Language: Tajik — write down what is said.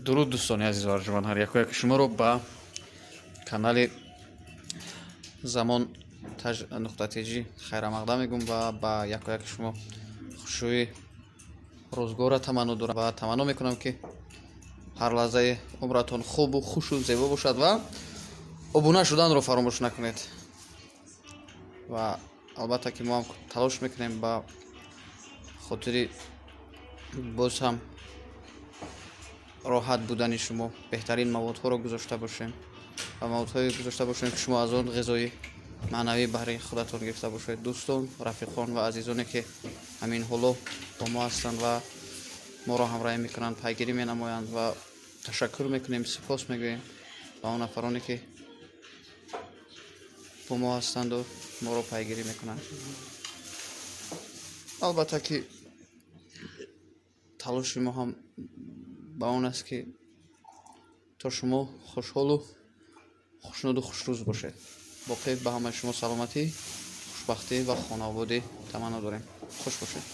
Дуруд, дӯстони азизу арҷуманд! Ҳар яко яки шуморо ба канали Замон.тж хайрамақдам мегӯм ва ба яко яки шумо хушрӯи рӯзгорра таманно дорам ва таманно мекунам, ки ҳар лаҳзаи умратон хубу хушу зебо бошад. Ва обуна шуданро фаромӯш накунед. Ва албатта, ки мо ҳам талош мекунем ба хотири боз ҳам роҳат будани шумо беҳтарин маводҳоро гузошта бошем ва маводҳое гузошта бошем, ки шумо аз он ғизои маънавӣ баҳри худатон гирифта бошед. Дӯстон, рафиқон ва азизоне, ки ҳамин ҳоло бо мо ҳастанд ва моро ҳамроҳӣ мекунанд, пайгирӣ менамоянд, ва ташаккур мекунем, сипос мегӯем ба он нафароне, ки бо мо ҳастанду моро пайгирӣ мекунанд. Албатта, ки талоши мо ҳам ба он аст, ки то шумо хушҳолу хушнуду хушрӯз бошед. Боқӣ ба ҳамаи шумо саломатӣ, хушбахтӣ ва хонаободӣ таманно дорем. Хуш бошед.